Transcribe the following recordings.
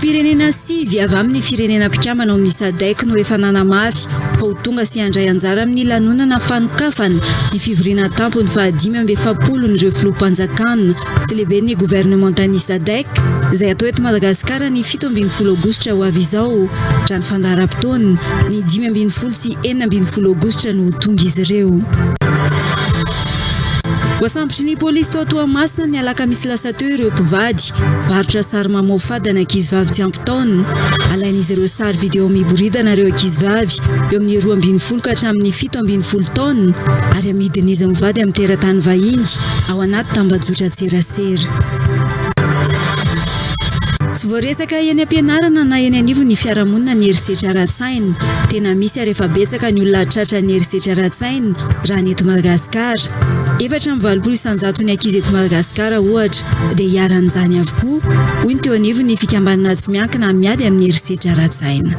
Filoham-pirenena sivy avy amin'ny firenena mpikambana ao amin'ny Sadec no efa nanamafy fa ho tonga sy handray anjara amin'ny lanonana fanokafana ny fivoriana an-tampony faha 45 ireo filoham-panjakana sy lehiben'ny governemantan'ny Sadec izay hatao eto Madagasikara ny 17 aogositra ho avy izao. Raha ny fandaharam-potoana, ny 15 sy 16 aogositra no ho tonga izy ireo. Voasambotry ny polisy tao Toamasina ny alakamisy lasa teo ireo mpivady mpivarotra sary mamoafady ana ankizivavy tsy ampy taona. Alain'izy ireo sary video miboridana ireo ankizivavy eo amin'ny 12 ka hatramin'ny 17 taona ary amidin'izy mivady amin'ny teratany vahiny ao anaty tambajotran-tserasera. Tsy voaresaka eny am-pianarana na eny anivon'ny fiarahamonina ny herisetra ara-tsaina. Tena misy ary efa betsaka ny olona tratran'ny herisetra ara-tsaina raha ny eto Madagasikara. 84 isan-jaton'ny ankizy eto Madagasikara, ohatra, dia iharan'izany avokoa, hoy ny teo anivon'ny fikambanana tsy miankina miady amin'ny herisetra ara-tsaina.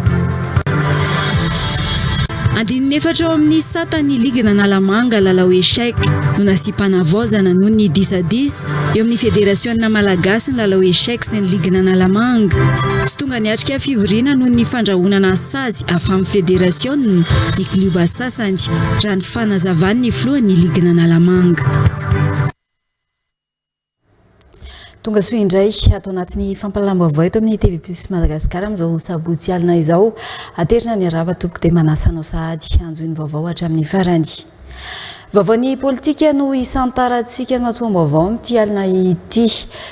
Andininy efatra ao amin'ny satan'ny ligin'Analamanga lalao échec no nasiam-panavaozana noho ny disadisa eo amin'ny federasionina malagasy ny lalao échec sy ny ligin'Analamanga. Tsy tonga niatrika fivoriana noho ny fandrahonana sazy avy amin'ny federasionina ny klioba sasany, raha ny fanazavan'ny filohan'ny ligin'Analamanga. Tonga soa indray ato anatin'ny fampahalalam-baovao eto amin'ny TV Plus Madagascar amin'izao sabotsy alina izao. Aterina ny arahaba tompoko dia manasa anao sahady hanjohy ny vaovao hatramin'ny farany. Vaovaon'ny politika no isantarantsika ny matoam-baovao amin'ity alina ity.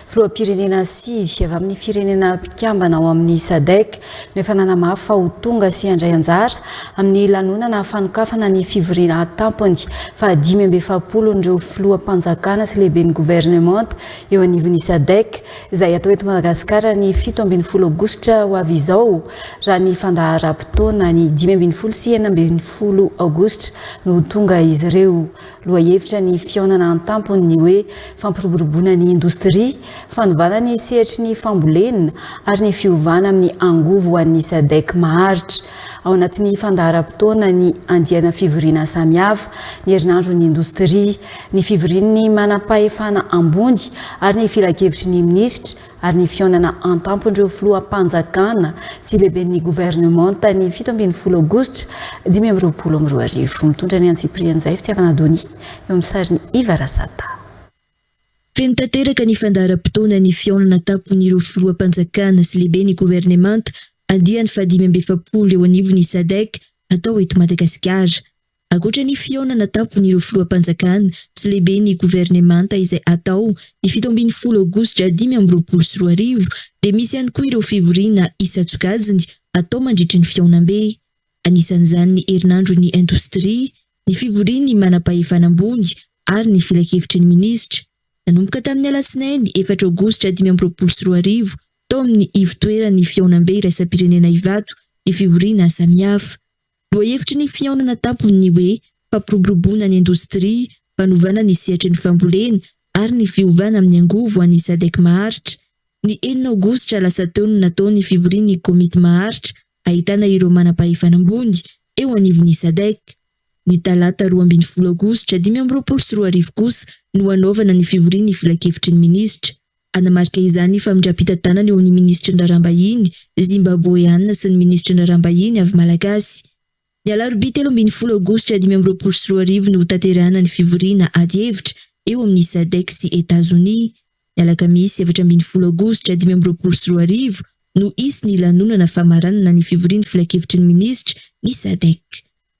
Filoham-pirenena sivy avy amin'ny firenena mpikambana ao amin'ny SADC no efa nanamafy fa ho tonga sy handray anjara amin'ny lanonana fanokafana ny fivoriana tampony faha 45 ireo filoham-panjakana sy lehiben'ny governemanta eo anivon'ny Sadec izay hatao eto Madagasikara ny 17 aogositra ho avy izao raha ny fandaharam-potoana ny 15 sy 16 aogositra no ho tonga izy ireo. Lohahevitra ny fihaonana an-tampony ny hoe fampiroboroboana ny indostria, fanovana ny sehatry ny fambolena ary ny fiovana amin'ny angovo ho an'ny Sadec maharitra. Ao anatin'ny fandaharam-potoana ny andiana fivoriana samihafa, ny herinandron'ny indostria, ny fivorian'ny manampahefana ambony ary ny filankevitry ny minisitra ary ny fihaonana an-tampon'ireo filoham-panjakana sy lehiben'ny governemanta ny 17 aogositra 2025. Mitondra ny antsipirian'izay Fitiavana Donia eo amin'ny sarin'i Iva Rasata. Feno tanteraka ny fandaharam-potoana ny fihaonana an-tampon'ireo filoham-panjakana sy lehiben'ny governemanta andiany faha-45 eo anivon'ny Sadec atao eto Madagasikara. Ankoatra ny fihaonana tampon'ireo filoham-panjakana sy lehiben'ny governemanta izay hatao ny 17 aogositra 2025 dia misy ihany koa ireo fivoriana isan-tsokajiny atao mandritry ny fihaonambe. Anisan'izany ny herinandron'ny indostria, ny fivorian'ny manam-pahefana ambony ary ny filankevitry ny minisitra. Nanomboka tamin'ny alatsinainy efatra aogositra 2025 tao amin'ny ivon-toeran'ny fihaonambe iraisam-pirenena Ivato ny fivoriana samihafa. Lohahevitry ny fihaonana tampony ny hoe fampiroboroboana ny indostria, fanovana ny sehatry ny fambolena ary ny fiovana amin'ny angovo ho an'ny Sadec maharitra. Ny enina aogositra lasa teo no natao ny fivorian'ny komity maharitra ahitana ireo manam-pahefana ambony eo anivon'ny Sadec. Ny talata 12 aogositra 2025 kosa no hanaovana ny fivorian'ny filankevitry ny minisitra. Hanamarika izany ny famindram-pitantanana eo amin'ny minisitry ny Raharaham-bahiny Zimbaboeana sy ny minisitry ny Raharaham-bahiny avy Malagasy. Ny alarobia 13 aogositra 2025 no hotanterahana ny fivoriana ady hevitra eo amin'ny Sadec sy Etazonia. Ny alakamisy 14 aogositra 2025 no hisy ny lanonana famaranana ny fivorian'ny filankevitry ny minisitra ny Sadec.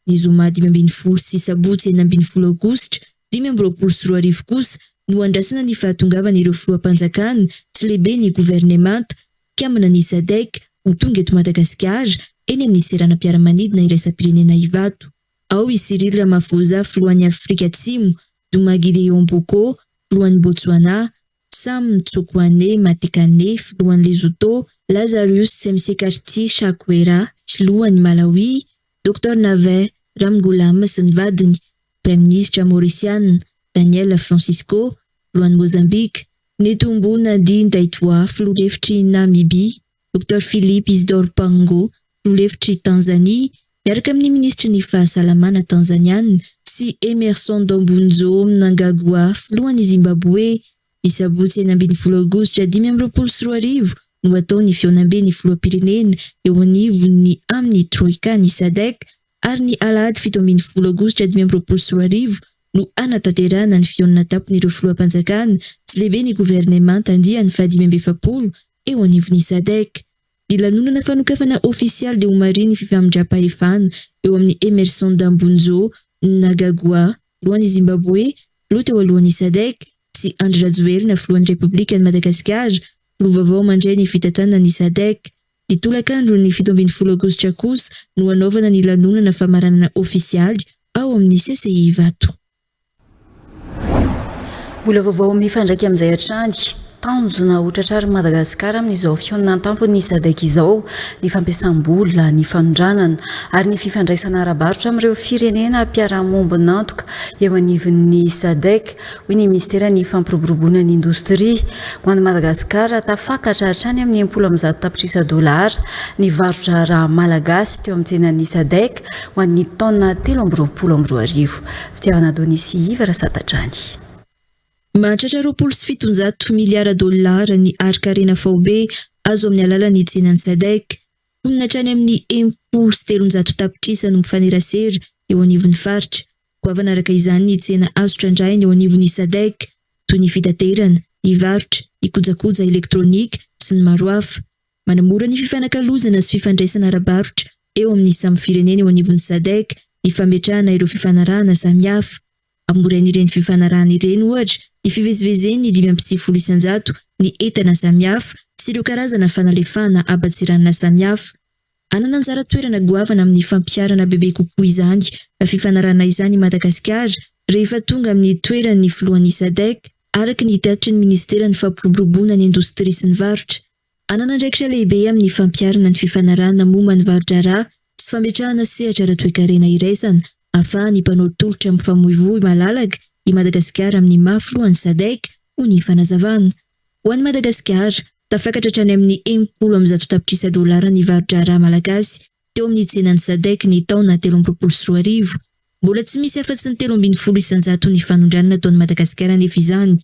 Ny zoma 15 sy sabotsy 16 aogositra 2025 kosa no andrasana ny fahatongavan'ireo filoham-panjakana sy lehiben'ny governemanta, mpikambana ny Sadec ho tonga eto Madagasikara eny amin'ny seranam-piaramanidina iraisam-pirenena Ivato. Ao i Cyril Ramaphosa filohan'i Afrika Atsimo, Duma Gideon Boko filohan'i Botswana, Sam Tsokwane Matekane filohan'i Lesotho, Lazarus Msekarthi Chakwera filohan'i Malawi, Doctor Navin Ramgoolam sy ny vadiny, Praiminisitra Maorisiana, Daniel Francisco, filohan'i Mozambika, Netumbo Nandi Ndaitwah, filoha lefitr'i Namibia, Doctor Philip Isidore Pango, filoha lefitr'i Tanzania, miaraka amin'ny minisitry ny fahasalamana Tanzaniana, sy Emmerson Dambudzo Mnangagwa, filohan'i Zimbaboe. Ny sabotsy 16 aogositra 2025. no hatao ny fihaonamben'ny filoham-pirenena eo anivon'ny amin'ny Troika ny Sadec ary ny alahady 17 aogositra 2025 no hanatanterahana ny fihaonana an-tampon'ireo filoham-panjakana sy lehiben'ny governemanta andiany faha-45 eo anivon'ny Sadec. Ny lanonana fanokafana ofisialy dia homarihin'ny fifamindram-pahefana eo amin'i Emmerson Dambudzo Mnangagwa, filohan'i Zimbaboe, filoha teo alohan'ny Sadec, sy Andry Rajoelina, filohan'ny Repoblikan'i Madagasikara, filoha vaovao mandray ny fitantanana ny Sadec. Ny tolakandron'ny 17 aogositra kosa no hanaovana ny lanonana famaranana ofisialy ao amin'ny CCI Ivato. Mbola vaovao mifandraika amin'izay hatrany. Tanjona ho tratrarin'i Madagasikara amin'izao fihaonana an-tampon'ny Sadec izao ny fampiasam-bola, ny fanondranana ary ny fifandraisana ara-barotra amin'ireo firenena mpiara-mombon'antoka eo anivon'ny Sadec, hoy ny minisiteran'ny Fampiroboroboana ny Indostria. Ho an'i Madagasikara, tafakatra hatrany amin'ny 160 tapitrisa dolara ny varo-draharaha malagasy teo amin'ny tsenan'ny Sadec ho an'ny taona 2023. Fitiavana Adonis sy Yves Rasatatrany. Mahatratra 720 miliara dolara ny harin-karena faobe azo amin'ny alalan'ny tsenan'ny Sadec. Mponina hatrany amin'ny 360 tapitrisa no mifanerasera eo anivon'ny faritra. Goavana araka izany ny tsena azo trandrahina eo anivon'ny Sadec, toy ny fitaterana, ny varotra, ny kojakoja elektronika sy ny maro hafa. Manamora ny fifanakalozana sy fifandraisana ara-barotra eo amin'ny samy firenena eo anivon'ny Sadec ny fametrahana ireo fifanarahana samihafa. Hamorain'ireny fifanarahana ireny, ohatra, ny fivezivezen'ny 95% ny entana samihafa sy ireo karazana fanalefahana haban-tseranana samihafa. Hanana anjara toerana goavana amin'ny fampiharana bebe kokoa izany fifanarahana izany i Madagasikara rehefa tonga amin'ny toerany ny filohan'ny Sadec, araka ny tatitry ny minisiteran'ny Fampiroboroboana ny Indostria sy ny Varotra. Hanana andraikitra lehibe amin'ny fampiharana ny fifanarahana momba ny varo-draharaha sy fametrahana sehatra ara-toekarena iraisana ahafahan'ny mpanao tolotra mifamoivoy malalaka i Madagasikara amin'ny maha filohan'ny Sadec, hoy ny fanazavana. Ho an'i Madagasikara, tafakatra hatrany amin'ny 160 tapitrisa dolara ny varo-draharaha malagasy teo amin'ny tsenan'ny Sadec ny taona 2023. Mbola tsy misy afa-tsy ny 13 isan-jaton'ny fanondranana ataon'i Madagasikara anefa izany.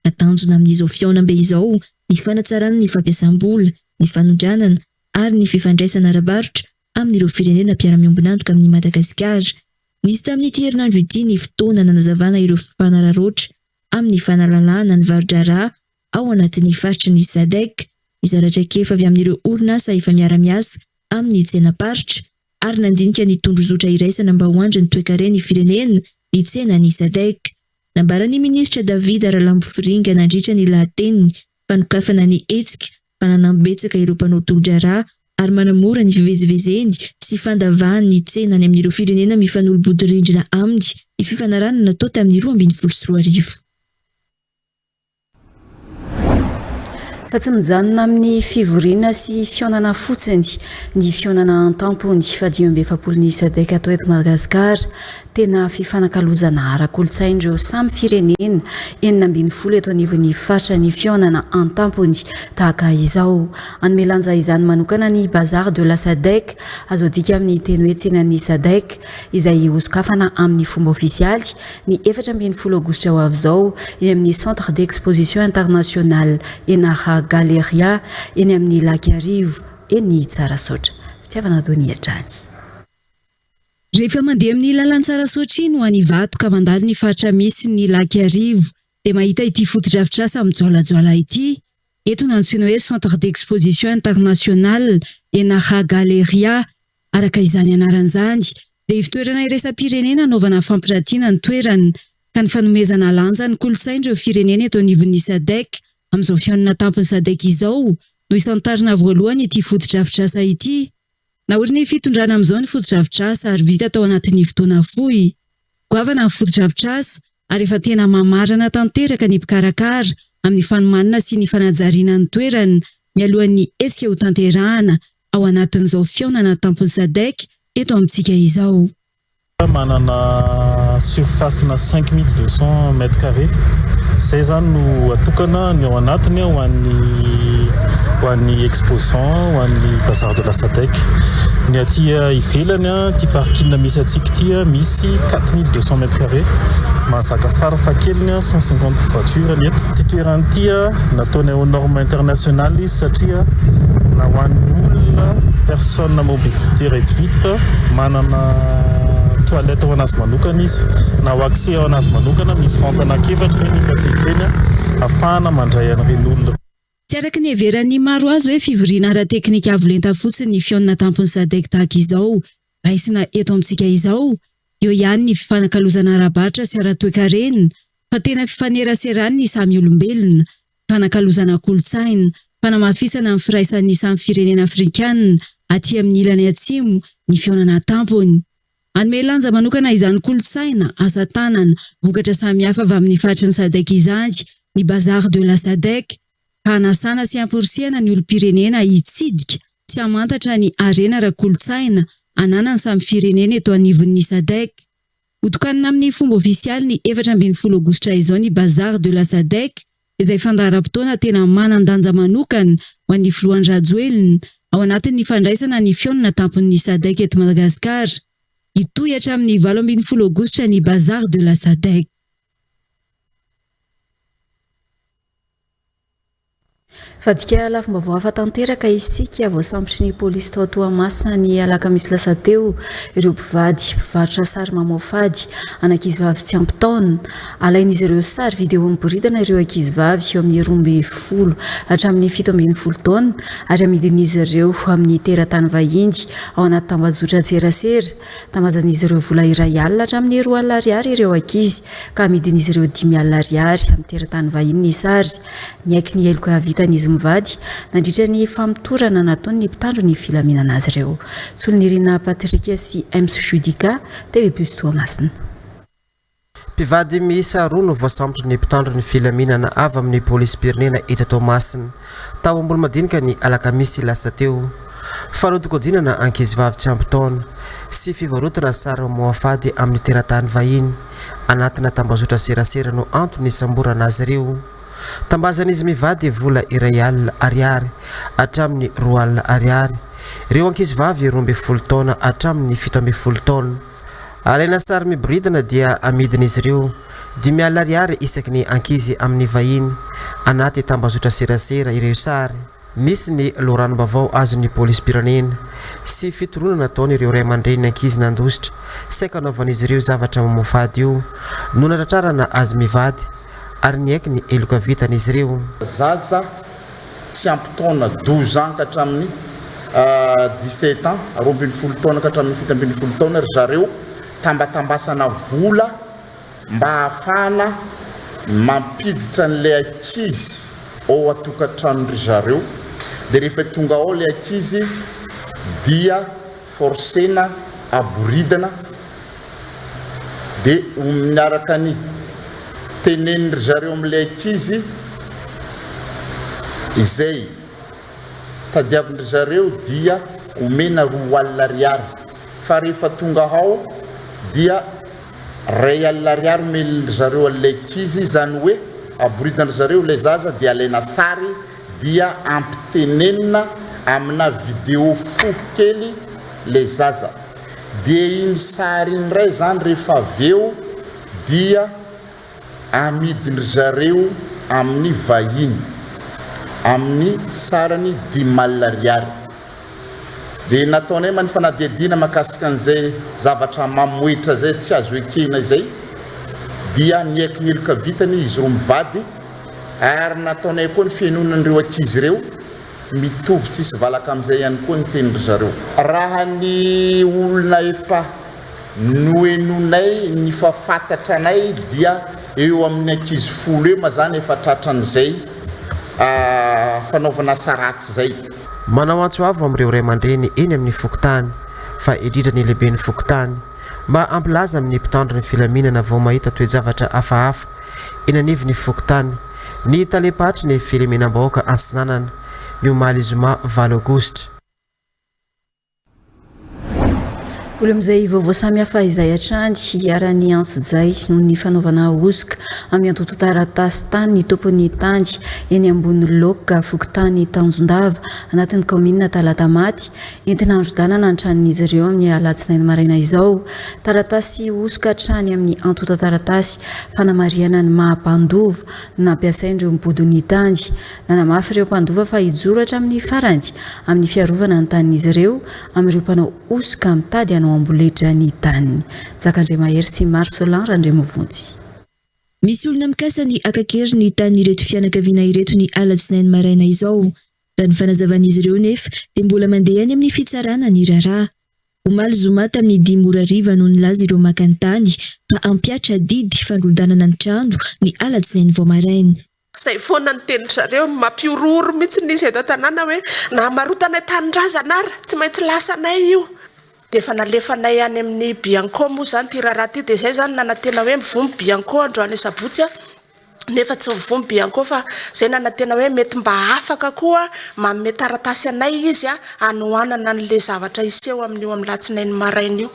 Ka tanjona amin'izao fihaonambe izao ny fanatsarana ny fampiasam-bola, ny fanondranana ary ny fifandraisana ara-barotra amin'ireo firenena mpiara-miombon'antoka amin'i Madagasikara. Nisy tamin'ity herinandro ity ny fotoana nanazavana ireo fanararaotra amin'ny fanalalahana ny varo-draharaha ao anatin'ny faritry ny Sadec, nizara traikefa avy amin'ireo orinasa efa miara-miasa amin'ny tsenam-paritra ary nandinika ny tondrozotra iraisana mba ho andrin'ny toekaren'ny firenena ny tsenan'ny Sadec. Nambaran'ny minisitra David Ralambofiringa nandritra ny lahateniny fanokafana ny hetsika fa nanampy betsaka ireo mpanao tolo-draharaha ary manamora ny fivezivezeny sy fandavahany ny tsena any amin'ireo firenena mifanolo-bodirindrina aminy ny fifanarahana natao tamin'ny 2012. Fa tsy mijanona amin'ny fivoriana sy fihaonana fotsiny ny fihaonana an-tampony faha-45 ny Sadec atao eto Madagasikara. Tena fifanakalozana ara-kolontsain'ireo samy firenena 16 eto anivon'ny faritra ny fihaonana an-tampony tahaka izao. Hanome lanja izany manokana ny Bazar de la Sadec, azo adika amin'ny teny hoe tsenan'ny Sadec, izay hosokafana amin'ny fomba ofisialy ny 14 aogositra ho avy izao eny amin'ny Centre d'Exposition International Enara Galleria eny amin'ny Lac Iarivo eny Tsarasaotra. Fitiavana Donia hatrany. Rehefa mandeha amin'ny lalantsara Sochi no any Ivato ka mandalo ny faritra misy ny Lac Iarivo dia mahita ity fotodrafitrasa mijoalajoala ity. Eto no antsoina hoe Centre d'Exposition International Enara Galleria. Araka izany anarana izany dia ivontoerana iraisam-pirenena anaovana fampiratiana ny toerana ka ny fanomezana lanja ny kolontsain'ireo firenena eto anivon'ny Sadec amin'izao fihaonana tampon'ny Sadec izao no isantarina voalohany ity fotodrafitrasa ity. Naorin'ny fitondrana amin'izao ny fotodrafitrasa ary vita tao anatin'ny fotoana fohy. Goavana ny fotodrafitrasa ary efa tena mamarana tanteraka ny mpikarakara amin'ny fanomanana sy ny fanajariana ny toerana mialohan'ny hetsika hotanterahana ao anatin'izao fihaonana tampon'ny Sadec eto amintsika izao. Manana surface-na 5200 mètres carrés. Izay izany no atokana ny ao anatiny ho an'ny ho an'ny exposant ho an'ny bazar de la SADC. Ny aty ivelany, ity parking misy antsika ity, misy 4200 mètres carrés, mahazaka farafahakeliny 150 voitures ny eto. Ity toerana ity nataonay aux normes internationales izy satria na ho an'ny olona personne à mobilité réduite manana toilette ho anazy manokana izy, na ho accès ho anazy manokana misy rampe anankiefatra ireny hitantsika ireny ahafahana mandray an'ireny olona. Tsy araka ny heveran'ny maro azy hoe fivoriana ara-teknika avo lenta fotsiny ny fihaonana tampon'ny SADC tahaka izao raisina eto amintsika izao. Eo ihany ny fifanakalozana ara-barotra sy ara-toekarena fa tena fifaneraseran'ny samy olombelona, fifanakalozana kolontsaina, fanamafisana ny firaisan'ny samy firenena afrikanina aty amin'ny ilany atsimo ny fihaonana tampony. Hanome lanja manokana izany kolontsaina, asa tanana, vokatra samihafa avy amin'ny faritry ny SADC izany ny Bazar de la SADC, ka hanasana sy hamporisihana ny olom-pirenena hitsidika sy hamantatra ny harena ara-kolontsaina ananan'ny samy firenena eto anivon'ny SADC. Hotokanina amin'ny fomba ofisialy ny 14 aogositra izao ny Bazar de la SADC, izay fandaharam-potoana tena manan-danja manokana ho an'ny filoha Andry Rajoelina ao anatin'ny fandraisana ny fihaonana tampon'ny SADC eto Madagasikara. Hitohy hatramin'ny 18 aogositra ny Bazar de la SADC. Vadika lafim-baovao hafa tanteraka isika, voasambotry ny polisy tao Toamasina ny alakamisy lasa teo ireo mpivady mpivarotra sary mamoafady an'ankizivavy tsy ampy taona. Alain'izy ireo sary vidéo miboridana ireo ankizivavy eo amin'ny 12 hatramin'ny 17 taona ary amidin'izy ireo amin'ny teratany vahiny ao anaty tambajotran-tserasera. Tambazan'izy ireo vola 1 alina hatramin'ny 2 alina ariary ireo ankizy ka amidin'izy ireo 5 alina ariary amin'ny teratany vahiny ny sary. Niaiky ny heloka vitany izy mivady nandritra ny famotorana nataon'ny mpitandro ny filaminana azy ireo. Solonirina Patrick sy Ems Judica, TV Plus Toamasina. Mpivady miisa roa no voasambotry ny mpitandro ny filaminana avy amin'ny polisim-pirenena eto Toamasina, tao Ambolomadinika ny alakamisy lasa teo. Fanodikodinana ankizivavy tsy ampy taona sy fivarotana sary mamoafady amin'ny teratany vahiny anatina tambazotra serasera no antony nisamborana azy ireo. Tambazan'izy mivady vola 1 alina ariary hatramin'ny 2 alina ariary ireo ankizivavy 12 taona hatramin'ny 17 taona. Alaina sary miboridana dia amidin'izy ireo 5 alina ariary isaky ny ankizy amin'ny vahiny anaty tambazotra serasera ireo sary. Nisy ny loharanom-baovao azon'ny polisim-pirenena sy fitoroana nataon'ireo ray aman-drenin'ny ankizy nandositra saika hanaovan'izy ireo zavatra mamoafady io no natratrarana azy mivady ary niaiky ny heloka vitan'izy ireo. Zaza tsy ampy taona, 12 ans ka hatramin'ny 17 ans, 12 taona ka hatramin'ny 17 taona ry zareo, tambatambasana vola mba hahafahana mampiditra an'ilay ankizy ao an-tokantranon-dry zareo, dia rehefa tonga ao ilay ankizy dia forcena aboridana, dia miaraka ny tenenin-dry zareo amin'ilay ankizy izay tadiavin-dry zareo dia omena 2 alina ariary, fa rehefa tonga ao dia 1 alina ariary omen-dry zareo an'ilay ankizy, izany hoe aboridan-dry zareo ilay zaza dia alaina sary dia ampitenenina amina vidéo fohy kely ilay zaza, dia iny sary iny indray izany rehefa avy eo dia amidin-dry zareo amin'ny vahiny amin'ny sarany 5 alina ariary. Dia nataonay ma ny fanadihadiana mahakasika an'izay zavatra mamohehitra izay tsy azo ekena izay, dia niaiky ny heloka vitany izy roa mivady, ary nataonay koa ny fihainoana an'ireo ankizy ireo, mitovy tsisy valaka amin'izay ihany koa ny tenin-dry zareo. Raha ny olona efa nohenoinay ny fa fantatra anay dia eo amin'ny ankizy 10 eo ma zany efa tratran'izay fanaovana asa ratsy izay. Manao antso avo amin'ireo ray aman-dreny eny amin'ny fokontany, fa indrindra ny lehiben'ny fokontany, mba hampilaza amin'ny mpitandro ny filaminana vao mahita toe-javatra hafahafa eny anivon'ny fokontany, ny talem-paritry ny filemenam-bahoaka Antsinanana, ny omaly zoma 8 aogositra. Mbola amin'izay vaovao samihafa izay hatrany, iharan'ny antsojay noho ny fanaovana hosoka amin'ny antontan-taratasy tany ny tompon'ny tany eny Amboniloaka, fokontany Tanjondava, anatin'ny kaominina Talatamaty. Entina handrodanana ny tranon'izy ireo amin'ny alatsinainy maraina izao. Taratasy hosoka hatrany amin'ny antontan-taratasy fanamarihana ny maha mpandova no nampiasain'ireo mibodo ny tany. Nanamafy ireo mpandova fa hijoro hatramin'ny farany amin'ny fiarovana ny tanin'izy ireo amin'ireo mpanao hosoka mitady hanao amboletra ny taniny. Njaka Andriamahery sy Marcelin Randriamovonjy. Misy olona mikasa ny haka an-keriny ny tanin'ireto fianakaviana ireto ny alatsinainy maraina izao. Raha ny fanazavan'izy ireo nefa dia mbola mandeha any amin'ny fitsarana ny raharaha. Omaly zoma tamin'ny dimy ora hariva no nilaza ireo maka ny tany fa hampihatra didy fandrodanana ny trano ny alatsinainy vao maraina. Zay foana ny tenin-dry zareo, mampihorohoro mihitsy izy eto an-tanàna hoe na hamarotanay tanindrazana ary tsy maintsy lasanay io. Dia efa nalefanay any amin'ny Bianco moa izany ity raharaha ity, dia izay izany nanantena hoe mivoha ny Bianco androany asabotsy nefa tsy mivoha ny Bianco fa izay nanantena hoe mety mba afaka koa manome taratasy anay izy hanohanana an'ilay zavatra hiseho amin'io amin'ny latsinainy maraina io.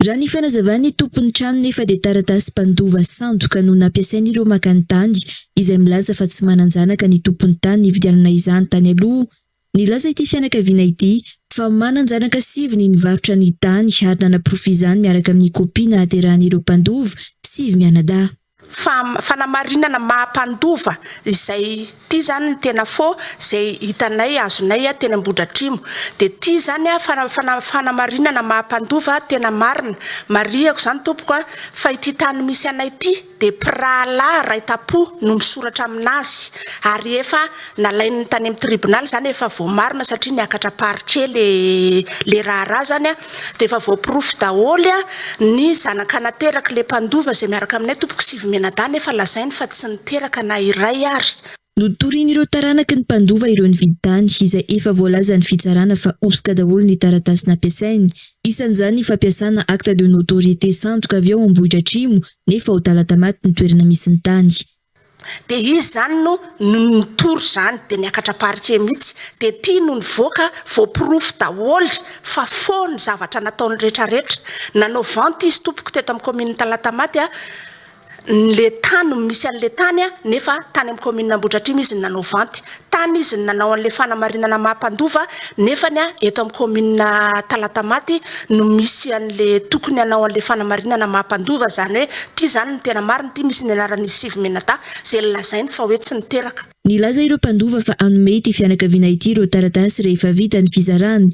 Raha ny fanazavan'ny tompon'ny trano nefa dia taratasy mpandova sandoka no nampiasain'ireo maka ny tany, izay milaza fa tsy manan-janaka ny tompon'ny tany nividianana izany tany aloha. Nilaza ity fianakaviana ity fa manan-janaka sivy ny nivarotra ny tany ary nanaporofo izany miaraka amin'ny kopia nahaterahan'ireo mpandova sivy mianadahy. Fanamarinana maha mpandova izay ity izany ny tena faux izay hitanay azonay teny Ambohidratrimo dia ity izany fanamarinana maha mpandova tena marina. Marihako izany tompoko fa ity tany misy anay ity dia mpirahalahy ray tampo no misoratra aminazy ary efa nalain'ny tany amin'ny tribonaly izany efa voamarina satria niakatra parquet le le raharaha izany Dia efa voaporofo daholo ny zanaka nateraky le mpandova izay miaraka aminay tompoko sivy mianadahy nefa lazainy fa tsy niteraka na iray ary. Notorian'ireo taranaky ny mpandova ireo nividy tany izay efa voalazan'ny fitsarana fa hosoka daholo ny taratasy nampiasainy. Isan'izany ny fampiasana acte de notoriété sandoka avy ao Ambohidratrimo nefa ao Talatamaty ny toerana misy ny tany. Dia izy izany no no nitory izany dia niakatra parquet mihitsy dia ity no nivoaka voaporofo daholo fa faux ny zavatra nataony retraretra nanao vente izy tompoko teto amin'ny commune Talatamaty a le tany no misy an'le tany a nefa tany amin'ny commune Ambohidratrimo izy no nanao vente tany izy no nanao an'le fanamarinana maha mpandova nefany a eto amin'ny commune Talatamaty no misy an'le tokony hanao an'le fanamarinana maha mpandova zany hoe ty zany no tena marina ty misy ny anaran'izy sivy mianadahy zay lazainy fa hoe tsy niteraka. Nilaza ireo mpandova fa hanome ity fianakaviana ity ireo taratasy rehefa vita ny fizarana.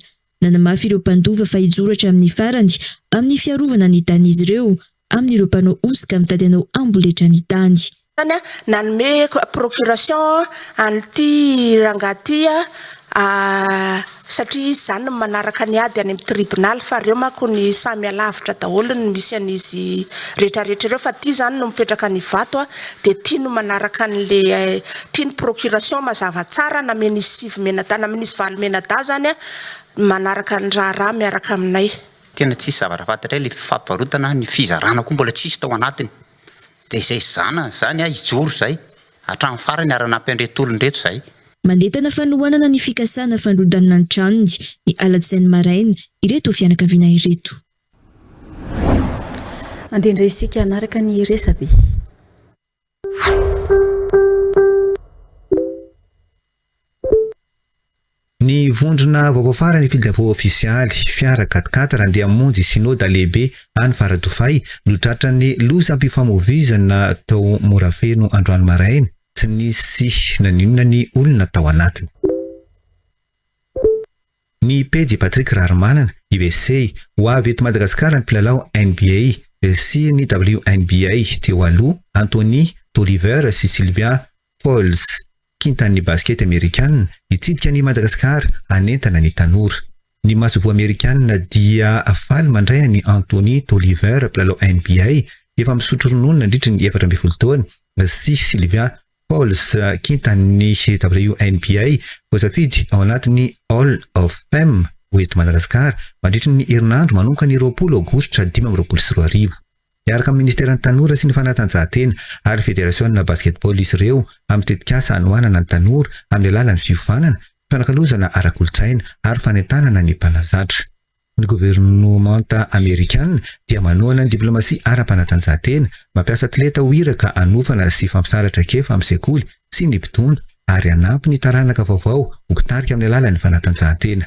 Nanamafy ireo mpandova fa hijoro hatramin'ny farany amin'ny fiarovana ny tanin'izy ireo amin'ireo mpanao hosoka mitady hanao amboletra ny tany. Zany a, nanome procuration an'ity rangahy ity a, satria izy zany no manaraka ny ady any amin'ny tribonaly fa reo manko ny samy alavitra daholo no misy an'izy retraretra ireo fa ity zany no mipetraka any Ivato a, dia ity no manaraka an'le ity ny procuration mazava tsara namen'izy sivy mianadahy namen'izy valo mianadahy zany a manaraka ny raharaha miaraka aminay. Tena tsisy zavatra fantatray le fampivarotana, ny fizarana koa mbola tsisy tao anatiny. Dia izay zanany izany hijoro izay hatramin'ny farany ary hanampy an'ireto olona ireto izahay. Mandentana fanohanana ny fikasana fandrodanana ny tranony ny alatsinainy maraina ireto fianakaviana ireto. Andeha indray isika hanaraka ny resabe. Ny vondrona vaovao farany Fil-Davo ofisialy, fiara quatre-quatre andeha hamonjy Synoda lehibe any Faradofay no tratran'ny lozam-pifamoivoizana tao Morafeno androany maraina, tsy nisy naninona ny olona tao anatiny. Ny pejy Patrick Raharimanana, USA, ho avy eto Madagasikara ny mpilalao NBA sy ny WNBA teo aloha, Anthony Tolliver sy Sylvia Fowles, kintan'ny basikety amerikana, hitsidika an'i Madagasikara hanentana ny tanora. Ny masoivoho amerikana dia faly mandray an'i Anthony Tolliver, mpilalao NBA efa misotro ronono nandritry ny 14 taona, sy Sylvia Fowles, kintan'ny WNBA, voasafidy ao anatin'ny Hall of Fame ho eto Madagasikara mandritry ny herinandro manomboka ny 20 aogositra 2025. Miaraka amin'ny Ministeran'ny Tanora sy ny Fanatanjahantena ary Federasiona Basketball izy ireo amin'ny tetikasa hanohanana ny tanora amin'ny alalan'ny fiofanana, fifanakalozana ara-kolontsaina ary fanentanana ny mpanazatra. Ny governemanta amerikana dia manohana ny diplaomasia ara-panatanjahantena, mampiasa atleta ho iraka hanofana sy fampisara traikefa amin'ny sekoly sy ny mpitondra ary hanampy ny taranaka vaovao ho mpitarika amin'ny alalan'ny fanatanjahantena.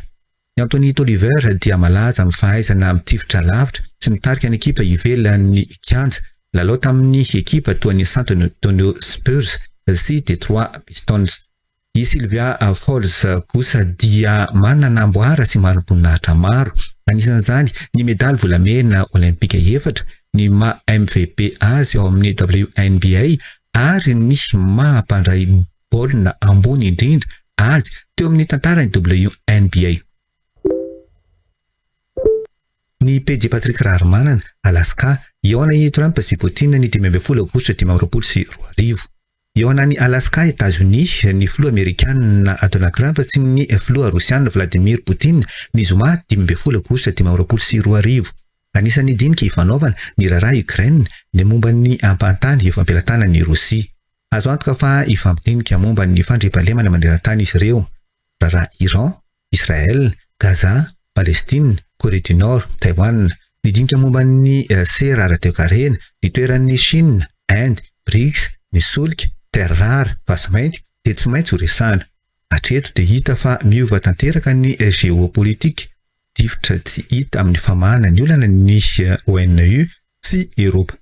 I Anthony Tolliver dia malaza amin'ny fahaizana mitifitra lavitra sy mitarika ny ekipa ivelan'ny kianja, nilalao tamin'ny ekipa toa ny San Antonio Spurs sy Detroit Pistons. I Sylvia Fowles kosa dia manana amboara sy mari-boninahitra maro, anisan'izany ny medaly volamena olympika efatra, ny maha MVP azy ao amin'ny WNBA ary ny maha mpandray baolina ambony indrindra azy teo amin'ny tantaran'ny WNBA. Ny pejy Patrick Raharimanana, Alaska, hihaona i Trump sy Putin ny 15 aogositra 2025. Hihaona any Alaska, Etazonia, ny filoha amerikanina Donald Trump sy ny filoha rosiana Vladimir Putin ny zoma 15 aogositra 2025. Anisan'ny dinika hifanaovana ny raharaha Ukraine, ny momba ny ampahantany eo am-pelatanan'i Rosia. Azo antoka fa hifampidinika momba ny fandriampahalemana maneran-tany izy ireo. Raharaha Iran, Israel, Gaza, Palestine, Corée du Nord, Taiwan. Nidinika momba ny sera ara-toekarena, ny toeran'i Chine, Inde, Brics, ny solika, terres rares, vasomainty dia tsy maintsy ho resahana. Hatreto dia hita fa miova tanteraka ny géopolitique, difotra tsy hita amin'ny famahana ny olana ny ONU sy Eropa.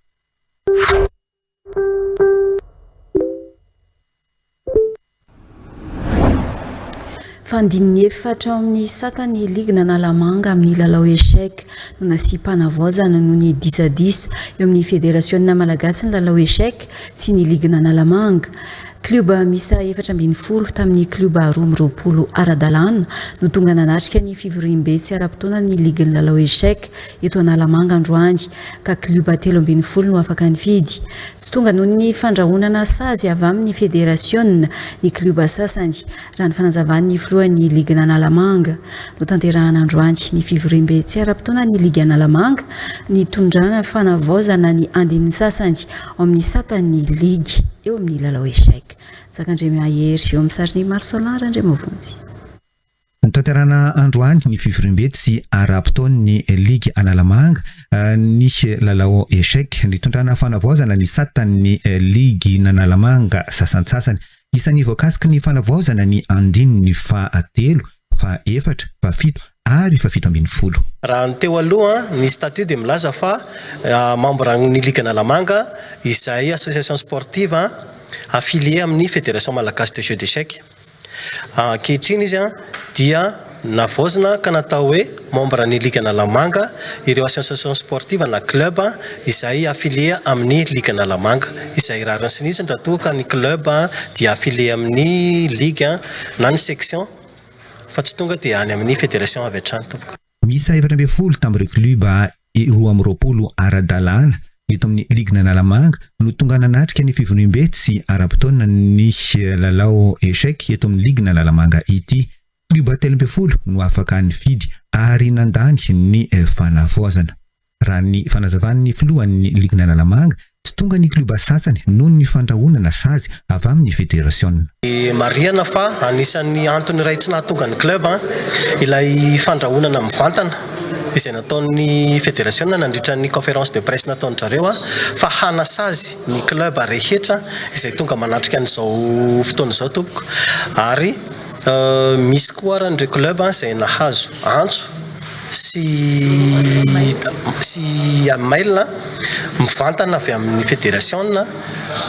Fandininy efatra ao amin'ny satan'ny ligin'Analamanga amin'ny lalao échec no nasiam-panavaozana noho ny disadisa eo amin'ny federasionina malagasy ny lalao échec sy ny ligin'Analamanga. Klioba miisa 14 tamin'ny klioba 22 ara-dalàna no tonga nanatrika ny fivoriambe tsy ara-potoana ny ligin'ny lalao échec eto Analamanga androany ka klioba 13 no afaka nifidy. Tsy tonga noho ny fandrahonana sazy avy amin'ny federasiona ny klioba sasany, raha ny fanazavan'ny filohan'ny ligin'Analamanga. Notanterahana androany ny fivoriambe tsy ara-potoana ny ligy Analamanga, nitondrana fanavaozana ny andininy sasany ao amin'ny satan'ny ligy eo amin'ny lalao échec. Zakandriamahery eo amin'ny sarin'i Marosolan Randriamavonjy. Notanterahina androany ny fivoriambe tsy ara-potoan'ny ligy Analamanga ny lalao échec. Nitondrana fanavaozana ny satan'ny ligin'Analamanga sasantsasany. Isan'ny voakasiky ny fanavaozana ny andininy fahatelo, fahaefatra, fahafito ary fahafito ambin'ny folo. Raha ny teo aloha, ny statut dia milaza fa membre ny ligy Analamanga izay association sportive affiliée amin'ny Fédération Malagasy de jeux d'échecs. Ankehitriny izy dia navaozina ka natao hoe membre ny Ligue Analamanga ireo association sportive na club izay affilié amin'ny Ligue Analamanga. Izay rariny sy ny hitsiny raha toa ka ny club dia affilié amin'ny ligue na ny section fa tsy tonga dia any amin'ny fédération avy hatrany tompoko. Miisa 14 tamin'ireo klioba 22 ara-dalàna eto amin'ny ligin'Analamanga no tonga nanatrika ny fivoriambe tsy ara-potoana ny lalao échec eto amin'ny ligin'Analamanga ity. Klioba 13 no afaka nifidy ary nandany ny fanavaozana. Raha ny fanazavan'ny filohan'ny ligin'Analamanga, tsy tonga ny klioba sasany noho ny fandrahonana sazy avy amin'ny federasiona. Marihana fa anisan'ny antony iray tsy nahatonga ny club ilay fandrahonana mivantana izay nataon'ny federasiona nandritra ny conférence de presse nataon-dry zareo fa hanasazy ny club rehetra izay tonga manatrika an'izao fotoana izao tompoko ary misy koa ara ireo club izay nahazo antso sy sy mail mivantana avy amin'ny federasiona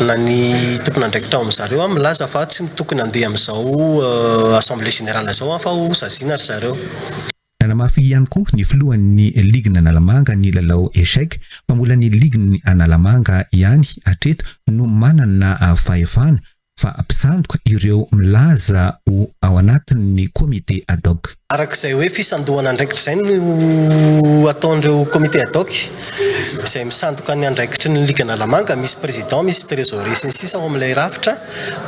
na ny tompon'andraikitra ao amin'ny zareo milaza fa tsy tokony handeha amin'izao assemblée générale izao fa ho saziana ry zareo. Nanamafy ihany koa ny filohan'ny ligin'Analamanga ny lalao échec fa mbola ny ligin'Analamanga ihany hatreto no manana fahefana fa mpisandoka ireo milaza ho ao anatin'ny comité ad hoc. Araka izay hoe fisandohana andraikitra izay no ataon'ireo comité ad hoc izay misandoka ny andraikitry ny Ligue Analamanga, misy président, misy trésorier sy ny sisa ao amin'ilay rafitra,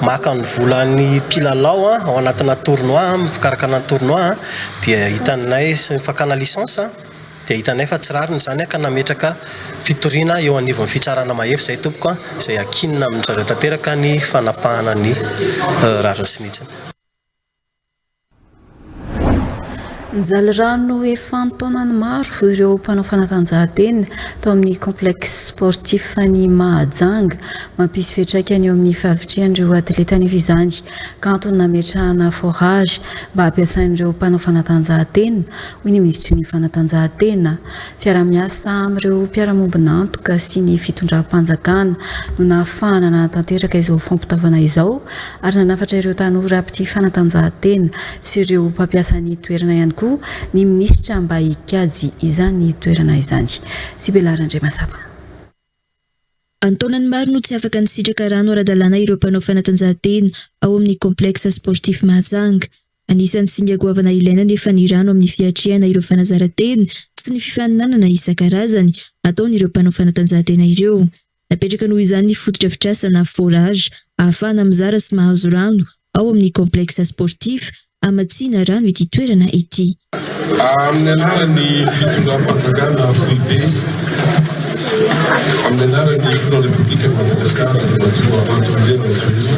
maka ny volan'ny mpilalao ao anatina tournoi, amin'ny fikarakarana ny tournoi dia hitanay sy ny fakana licence. Dia hitanay fa tsy rariny izany ka nametraka fitoriana eo anivon'ny fitsarana mahefa izay tompoko izay ankinina amin-dry zareo tanteraka ny fanapahana ny rariny sy ny hitsiny. Nijaly rano efa an-taonany maro ireo mpanao fanatanjahantena tao amin'ny Complexe sportif an'i Mahajanga. Mampisy fiantraikany eo amin'ny fahavitrihan'ireo atleta anefa izany ka antony nametrahana forage mba hampiasain'ireo mpanao fanatanjahantena, hoy ny minisitry ny fanatanjahantena. Fiaraha-miasa amin'ireo mpiara-mombon'antoka sy ny fitondram-panjakana no nahafahana nanatanteraka izao fampitaovana izao ary nanafatra ireo tanora mpitia fanatanjahantena sy ireo mpampiasa ny toerana ihany koa ny minisitra mba hikajy izany toerana izany. Sibela Randriamasava. An-taonany maro no tsy afaka nisitraka rano ara-dalàna ireo mpanao fanatanjahantena ao amin'ny Complexe Sportif Mahajanga. Anisan'ny singa goavana ilaina anefa ny rano amin'ny fiatrehana ireo fanazaran-tena sy ny fifaninanana isan-karazany ataon'ireo mpanao fanatanjahantena ireo. Napetraka noho izany ny fotodrafitrasa na forage ahafahana mizara sy mahazo rano ao amin'ny complexe sportif hamatsiana rano ity toerana ity. Amin'ny anaran'ny fitondram-panjakana foibe, amin'ny anaran'ny filohan'ny Repoblikan'i Madagasikara Andriamatoa Andry Rajoelina,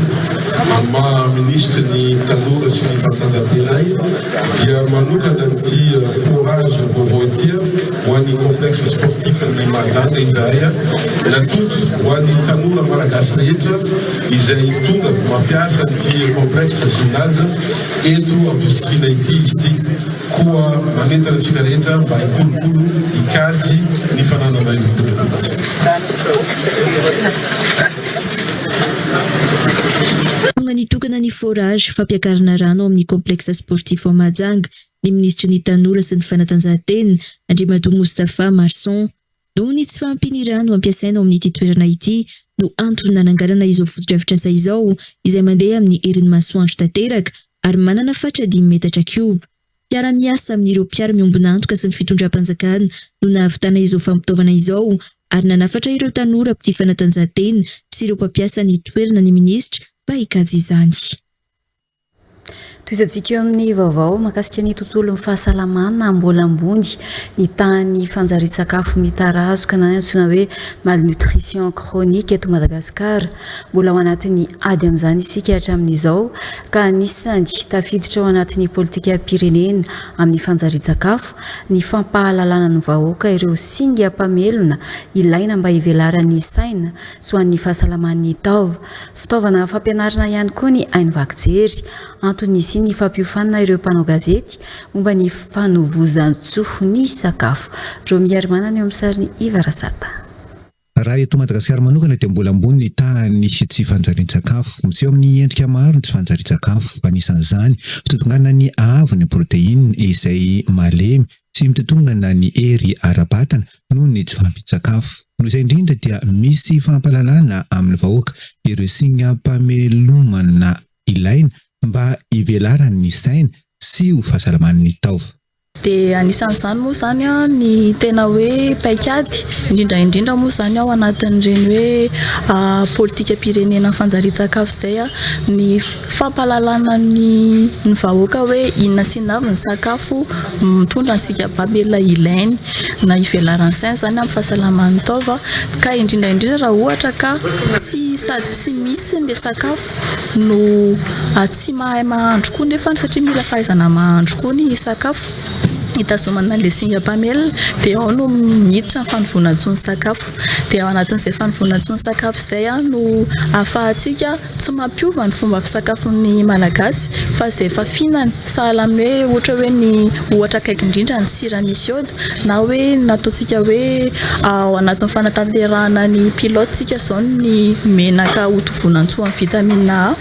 amin'ny maha minisitry ny tanora sy ny fanatanjahantena ahy dia manokana an'ity forage vaovao ity ho an'ny complexe sportif ny Mahajanga izahay, natolotra ho an'ny tanora malagasy rehetra izay tonga mampiasa an'ity complexe gymnase eto Ampisikina ity izy ity. Koa manentana antsika rehetra mba hikolokolo, hikajy ny fananana iombonana. Tonga nitokana ny forage fampiakarana rano ao amin'ny complexe sportif ao Mahajanga ny minisitry ny Tanora sy ny Fanatanjahantena, Andriamatoa Moustapha Marson. Noho ny tsy fahampian'ny rano ampiasaina ao amin'ity toerana ity no antony nananganana izao fotodrafitrasa izao izay mandeha amin'ny herin'ny masoandro tanteraka ary manana fatra dimy metatra kioba. Mpiara-miasa amin'ireo mpiara-miombon'antoka sy ny fitondram-panjakana no nahavitana izao fampitaovana izao ary nanafatra ireo tanora mpitia fanatanjahantena sy ireo mpampiasa ny toerana ny minisitra mba hikajy izany. Tohizantsika eo amin'ny vaovao mahakasika ny tontolon'ny fahasalamana mbola ambony ny tahan'ny fanjarian-tsakafo mitarazoka na antsoina hoe malnutrition chronique eto Madagasikara. Mbola ao anatin'ny ady amin'izany isika hatramin'izao ka anisan'ny tafiditra ao anatin'ny politikam-pirenena amin'ny fanjarian-tsakafo ny fampahalalana ny vahoaka ireo singa mpamelona ilaina mba hivelaran'ny saina sy ho an'ny fahasalaman'ny taova. Fitaovana fampianarana ihany koa ny haino vaky jery. Antony nisian'ny fampiofanana ireo mpanao gazety momba ny fanovozan-tsoa ny sakafo. Romy Harimanana eo amin'ny sarin'i Iva Rasata. Raha eto Madagasikara manokana dia mbola ambony ny tahan'ny tsy fanjarian-tsakafo. Miseho amin'ny endrika maro ny tsy fanjarian-tsakafo. Anisan'izany, fitotonganan'ny haavon'ny protéine izay malemy sy mitotongana ny hery ara-batana noho ny tsy fahampian-tsakafo. Noho izay indrindra dia misy fampahalalana amin'ny vahoaka ireo singam-pamelomana ilaina mba hivelaran'ny saina sy ho fahasalaman'ny taova. Dia anisan'izany moa izany ny tena hoe paikady, indrindra indrindra moa izany ao anatin'ireny hoe politikam-pirenena fanjarian-tsakafo izay, ny fampahalalana ny ny vahoaka hoe inona sy inona avy ny sakafo mitondra ny sigam-pamelona ilainy na ivelaran'ny saina izany amin'ny fahasalaman'ny taova ka indrindra indrindra raha ohatra ka tsy sady tsy misy ilay sakafo no tsy mahay mahandro koa nefa satria mila fahaizana mahandro koa ny sakafo hitazomana an'ilay singam-pamelona dia ao no miditra ny fanovonantsoa ny sakafo dia ao anatin'izay fanovonantsoa ny sakafo izay no ahafahantsika Tsy mampiova ny fomba fisakafon'ny Malagasy fa izay efa fihinany, sahala amin'ny hoe ohatra hoe ny ohatra akaiky indrindra ny sira misy iode na hoe ny nataontsika hoe ao anatin'ny fanatanterahana ny pilote tsika izao ny menaka hotovonantsoa amin'ny vitamine A